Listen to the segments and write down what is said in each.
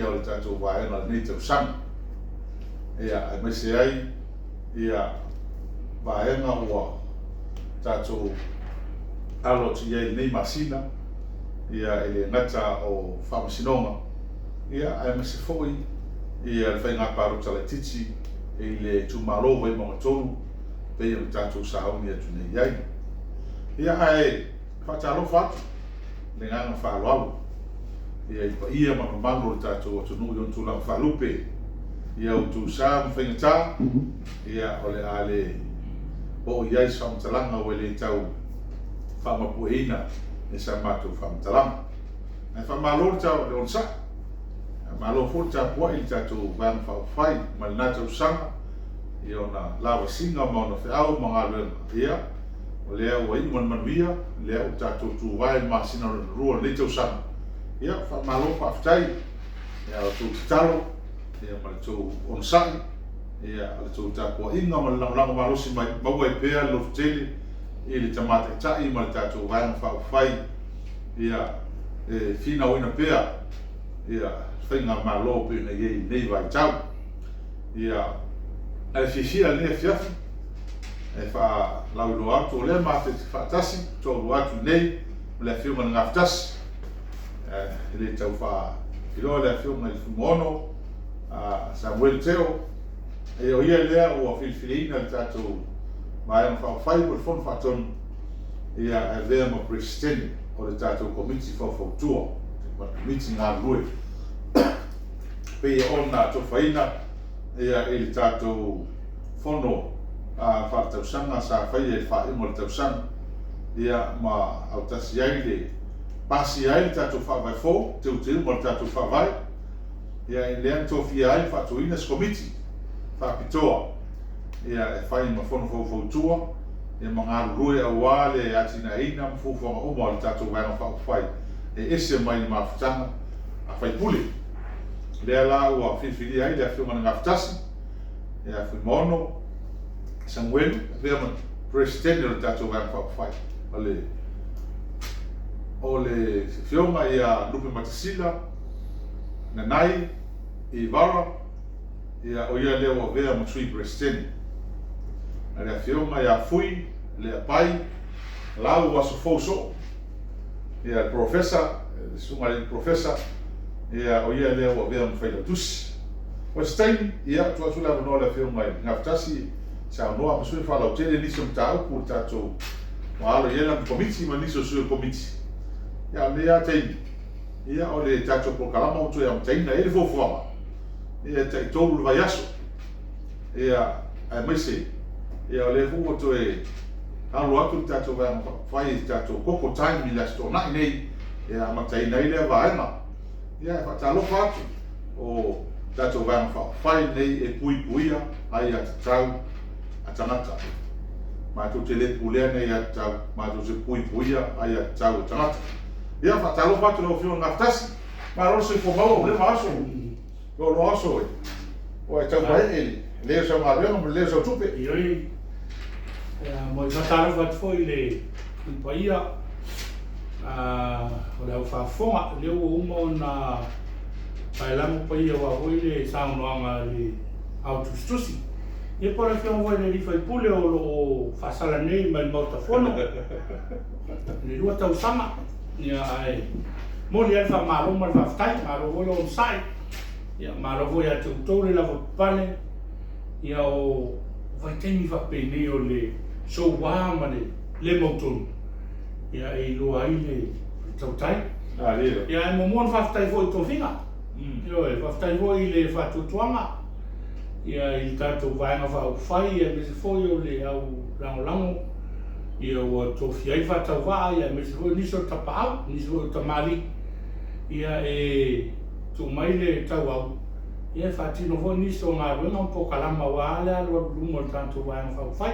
o le tatou vaega i lenei tausaga, ia, aemaise ai ia vaega ua tatou alo atu i ai i lenei masina, ia, e le gata o faamasinoga, ia, aemaise foi ia le faiga palota laitiiti i le itumalo o Vaimauga 3 pei ona tatou sauni atu nei i ai. Ia, ae faatalofa atu i le agaga faaaloalo ia i paia ma mamalu o le tatou atunuu i ona tulaga faalupe, ia outou sa ma faigata, ia o le a le oo i ai se faamatalaga ua le tau faamapueina e sa matou faamatalaga. Ae faamalo le onosai, faamalo foi le tapuai i le tatou Vaega Faaupufai mai lena tausaga i ona lavasiga ma ona feau ma galuega, ia o lea ua iu ma le manuia, lea ua tatou tuvae i le masina lona lua o lenei tausaga. Ia faamalo faafetai i a outou tatalo ia ma le tou onosai, ia o le tou tapuaiga ma le lagolago malosi mai, maua ai pea le lototele i le Tama Taitai ma le tatou Vaega Faaupufai, ia e finauina pea ia Faigamalo e pei ona i ai i lenei vaitau. Ia, ae fiafia i lenei afiafi e faalauiloa atu, o lea matou te faatasi, toalua atu nei ma le Afioga i le Gafatasi, e le tau faailoa le Afioga i le Fuimaono Samuelu Teo, o ia lea ua filifiliina le tatou Vaega Faaupufai po o le Fono Faatonu, ia e avea ma Peresetene o le tatou Komiti Faufautua, ma le Komiti Galulue, pei ona atofaina ia i le tatou fono faaletausaga sa faia i le faaiuga o le tausaga, ia ma autasi ai le pasia ai le tatou Faavae fou, teuteuga o le tatou Faavae, ia lea na tofia ai ma faatuina se Komiti Faapitoa ia e fai ma fono faufautua ia ma galulue aua le atinaeina ma fuafuaga uma o le tatou Vaega Faaupufai e ese mai le mafutaga a faipule. Lea la ua filifilia ai le Afioga i le Gafatasi ia Fuimaono Samuelu e avea ma Peresetene o le tatou Vaega Faaupufai. O le o le Afioga ia Lupematasila Nanai Ivara, ia o ia lea ua avea ma Sui Peresetene. A le Afioga ia Fui Leapai Lau Aso Fou Soo, ia le Polofesa, le Susuga i le Polofesa, ia o ia lea ua avea ma Failautusi. O se taimi, ia, tuu atu le avanoa i le Afioga i le Gafatasi e saunoa ma sui faalautele nisi o mataupu o le tatou ua alo i ai lana Komiti ma nisi o sui o le Komiti. Ia, a o lenei lava taimi, ia o le tatou polokalama ua toe amataina. E i ai le fuafuaga, ia e tai-tolu le vaiaso. Ia, aemaise, ia o lea foi ua toe alo atu le tatou Vaega Faaupufai i le tatou Koko Time i le Aso Toonai nei e amataina ai lea vaega. Ia, e faatalofa atu, o tatou Vaega Faaupufai lenei e puipuia aiatatau a tagata. Matou te le pulea ni aiatatau, matou te puipuia aiatatau a tagata. Ia, faatalofa atu i lau Afioga i le Gafatasi, malo le soifua maua, ua leva aso. Loaloa aso e, ua e taumaee i le lelei o sau galuega ma le lelei o sau tupe. Ioe, ia mo i faatalofa atu foi i le i paia o le au faafofoga, lea ua uma ona paelago paia aua foi le saunoaga a le ao tusitusi. Ia po o le afioga foi i le alii faipule o lo o faasala nei mai le Maota Fono i le 2 tausaga. Ia ae momoli lava le faamalo ma le faafetai, malo foi le onosai, ia malo foi ia te outou le lavapapale. Ia o vaitaimi faapenei o le soua ma le le mautonu, ia e iloa ai le tautai. Ia ae muamua ona faafetai foi i tofiga. Ioe, faafetai foi i le faatuatuaga ia i le tatou Vaega Faaupufai aemaise foi o le au lagolago ia ua tofia ai faatauvaa ia aemaise foi o nisi o tapaau, nisi foi o tamalii ia e tuu mai le tauau ia e faatino foi nisi o galuega ma polokalama aua le alualu i luma o le tatou Vaega Faaupufai.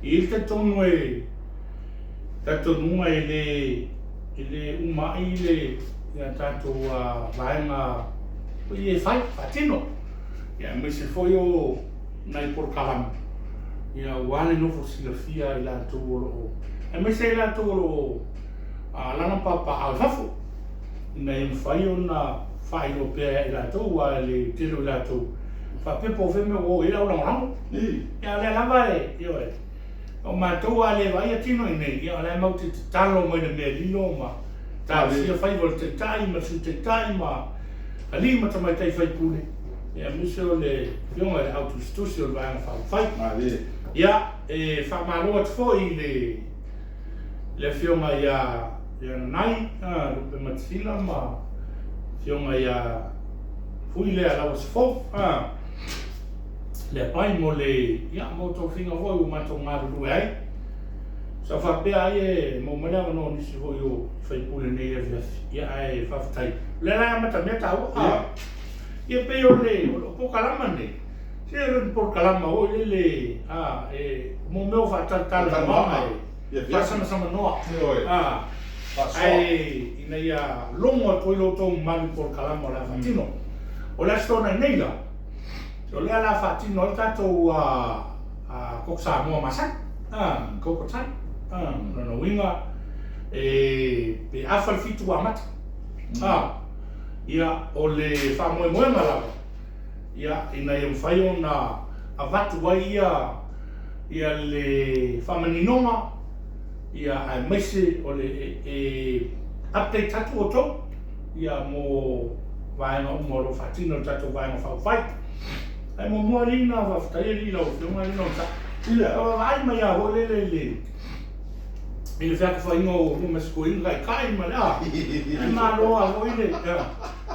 E i ai le talitonu e talitonuga e le e le uma ai le ia tatou vaega foi ia e fai, faatino, ia aemaise foi o nai polokalame ia aua le nofo silafia a i latou o lo o, aemaise i latou o lo o alaala ma papaaao i fafo, ina ia mafai ona faailoa pea ia i latou, aua e le tele o i latou faapea po o fea mea ua oo i ai le au lagolago. Ia a o lea lava e, ioe, o matou a le vaaia tino i inei, ia o la e matou te tatalo mai le mea lilo ma talosia faiva o le Taitai ma le Sui Taitai ma alii ma tamaitai sui usufono, ia aemaise o le Afioga i le Au Tusitusi o le Vaega Faaupufai. Ia, e faamalo atu foi i le le Afioga ia Nanai Lupematasila ma Afioga ia Fuilea Lauasefou Leapai mo le ia mo tofiga foi ua matou galulue ai. Sa faapea ai e maua mai le avanoa o nisi foi o sui usufono nei i le afiafi. Ia ae faafetai. O lea la e amatamea taua. Ia, ia pei o le o polokalama nei, se e le o ni polokalama foi lele a e mo mea o faatalatalanoaga e faasamasamanoa. A ae ina ia logo atu ai lo outou mamalu i polokalama o le a faatino. O le Aso Toonai nei la, o lea o le a faatino ai le tatou koko Samoa masani, koko time. O lona uiga, e pe afa le 7 ua amata. Ia, o le faamoemoega lava, ia, ina ia mafai ona avatu ai ia ia le faamaninoga, ia, aemaise o le e update atu outou, ia, mo vaega uma o lo o faatino e le tatou Vaega Faaupufai. Ae muamua alii na faafetai alii i lau Afioga alii Naosa. Sa vaavaai mai lava foi lele i le i le featofaiga o oulua ma si toeaina taitai ma le a. Ae malo lava foi le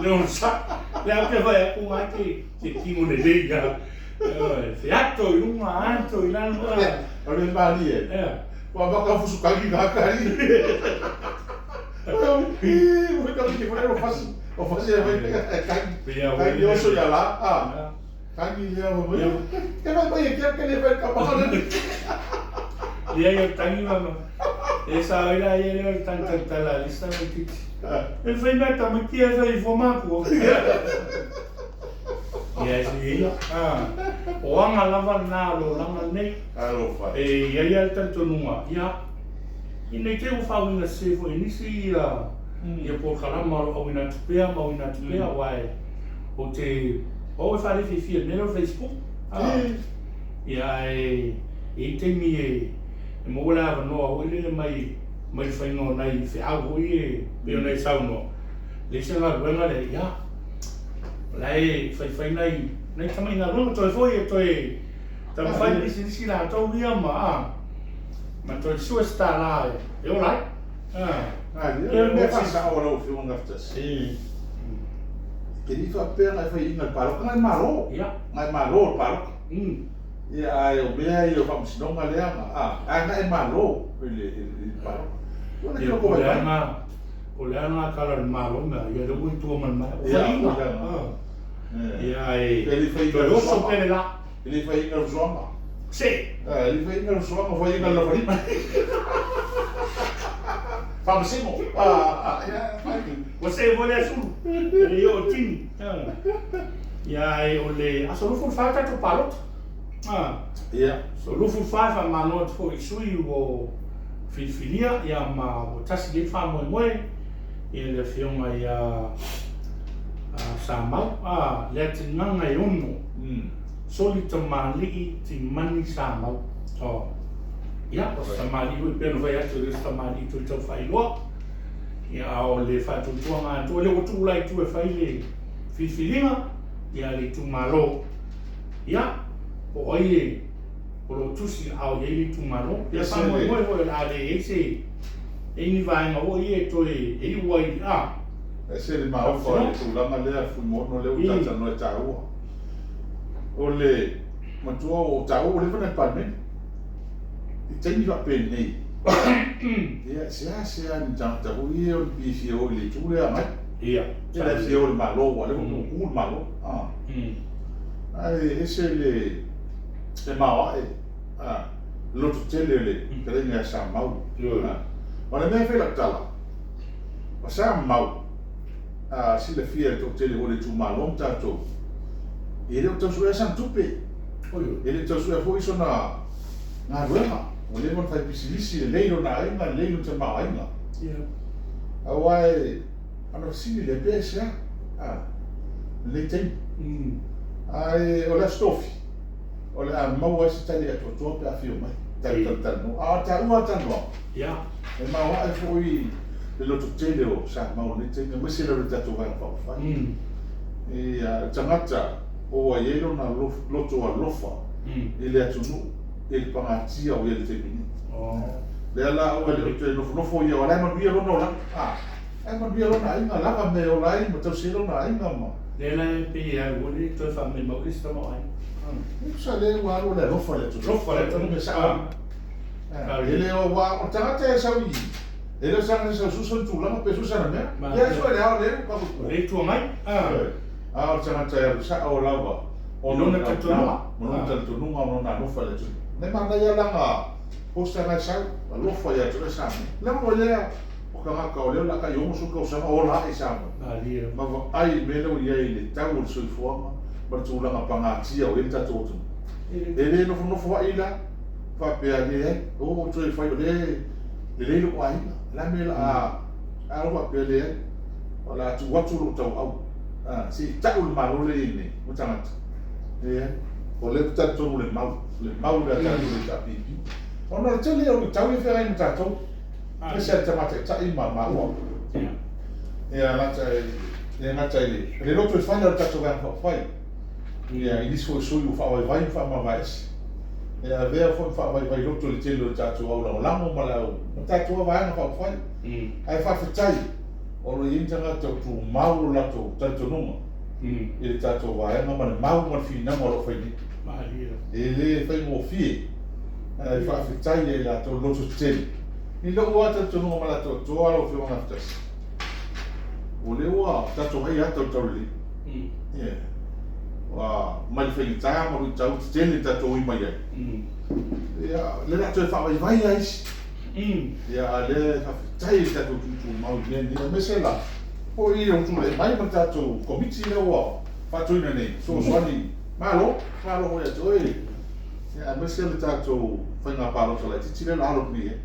le onosai. O lea ou te fai atu na e te tino lelei lava. Ioe, feato i luga ato i lalo. O le malie. Ua amata fusukagi na kai. Leai o le tagi ma e sao ai la ia lea o le tagi tautala a le isi tamaitiiti. E fai mea tamaiti ae fai ifo matua. Ia e sui ia. O aga lava lena o le olaga lenei. E i ai lava le talitonuga, ia Ina i te i ua faauiga sese foi e nisi ia ia polokalama o lo o auina atu pea ma auina atu pea aua e ou te o au e faalefiafia i le mea lea o le Facebook ia ae e i ai taimi e maua le avanoa foi lele mai mai le faiga o nai feau foi ia e pei ona e saunoa leai se galuega lea ia o la e faifai nai nai tamai galuega toe foi e toe taumafai pisinisi latou ia ma Ma toe sue se tala e ola ai. Ia le mea faasao a lau Afioga Gafatasi. E le faapea na e faiaina i le palota, na e malo. Na e malo i le palota. Ia ae o mea ia o faamasinoga lea na, ae na e malo i le palota. Ia po o le a lena tala a le Malo mea, ia lea ua i tua ma le maea. Ua faiaina. Ia ae toe oso pea le la. E le faiaina le suaga. Se! E le faiaina le suaga, faiaina le lafalima. Faamasino. Ua see foi lea sulu. E le i oo i tini. Ia ae o le aso 24 tatou palota. Ia. Aso 24 e faamalo atu foi i sui ua filifilia ia ma ua tasi i ai le faamoemoe ia le afioga ia Samau, Leatigaga e ono, Soli tamalii Timani Samau. Oh. Ia, o se tamalii foi pei ona fai atu, e le o se tamalii toe tau faailoa. Ia, a o le faatuatuaga atoa, lea ua tuu la i tua e fai le filifiliga, ia, a le itumalo. Ia, po o ai e o lo o tusi a o i ai le itumalo. Ia, faamoemoe foi o le a leai se e i ni vaega foi ia e toe e iu ai a. Ese le maofa o le tulaga lea Fuimaono lea ua talatalanoa e taua. O le matua o taua ua leva ona i le Palemene. I taimi faapenei, ia seasea ni tagata foi ia o le fiafia o i le itu lea agai. Ia. Ia le fia o le Malo, ua leva ona tu le Malo. Ae ese le maoae, le lototele o le fetalaiga ia Samau. O le mea e fai lau tala, o Samau, a silafia e le toatele foi o le itumalo ma tatou, e le o tau suea sana tupe, e le o tau suea foi sona galuega. Ua leva ona fai pisinisi, lelei lona aiga, lelei lona tamaoaiga. Aua e, ona fesili lea, pe aisea? A, lenei taimi. Ae o le Aso Tofi, o le a maua ai se tali atoatoa pe a afio mai, tatou talatalanoa. A o taua lava talanoaga, e maoae foi le lototele o Samoa i lenei taimi, aemaise lava i le tatou Vaega Faaupufai. Ia, le tagata ua i ai lona loto alofa i le atunuu i le pagatia o i ai i le taimi nei. Lea la aua e le o toe nofonofo ia, o la e manuia lona olaga, a, la e manuia lona aiga, lava mea e ola ai ma tausi ai lona aiga ma. Lea la e pei e alu foi le toe faamaumau le isi tamaoaiga. Tusa lea ua alu o le alofa i le atunuu. Alofa i le atunuu. Mea sao. E le o aua o le tagata e sau i i, e le o saga se sau sue sona tulaga pe sue sana mea. Ia sue le ao lea ua O le Itu Agai. A o le tagata e alu sao lava I lona talitonuga. Ma lona talitonuga ma lona alofa i le atunuu. E manaia lana poster na e sau, alofa ia te oe Samoa. Leaga o lea o tagata o lea o le a tai 60 tausaga ola ae i Samoa. Ma vaai i le mea lea ua i ai i le tau o le soifuaga ma le tulaga pagatia o i ai le tatou atunuu. E le nofonofoai la faapea, leai, o ua toe fai o lea e lelei lou aiga. O le a le mea o le a a lou faapea, leai, o le a tuu atu lou tauau se i tau le Malo lea e i ai nei ma tagata. Leai, o lea ou te talitonu i le mau, le mau lea a tatou le HRPP. Ona o le tele o luitau ia e feagai ma tatou, aemaise lava le tama taitai ma maua. Ia, le gata i le le lotoifale o le tatou Vaega Faaupufai, ia, i nisi foi o sui usufono ua faavaivai ma faamavae ese. E avea foi ma faavaivai loto i le tele o le tatou au lagolago ma le au ma tatou Vaega Faaupufai. Ae faafetai o lo o i ai ni tagata o tumau lo latou talitonuga i le tatou vaega ma le mau ma le finauga o lo o fai nei. E le faigofie, ae faafetai ia i latou le loto tetele. I lou lava talitonuga ma le atoatoa lau Afioga Gafatasi, o lea ua tatou vaai ata o le taulelei. Yeah. Ua mai le faigata ma luitau tetele tatou ui mai ai. Ia, lea o le a toe faavaivai lava isi. Ia, a o lea e faafetai i le tatou tuutumau i mea nei, aemaise la foi i lou tulai mai ma le tatou Komiti lea ua faatuina nei, fesoasoani, malo, malo foi ia te oe, aemaise le tatou faiga palota laitiiti lea o le a alo atu nei i ai.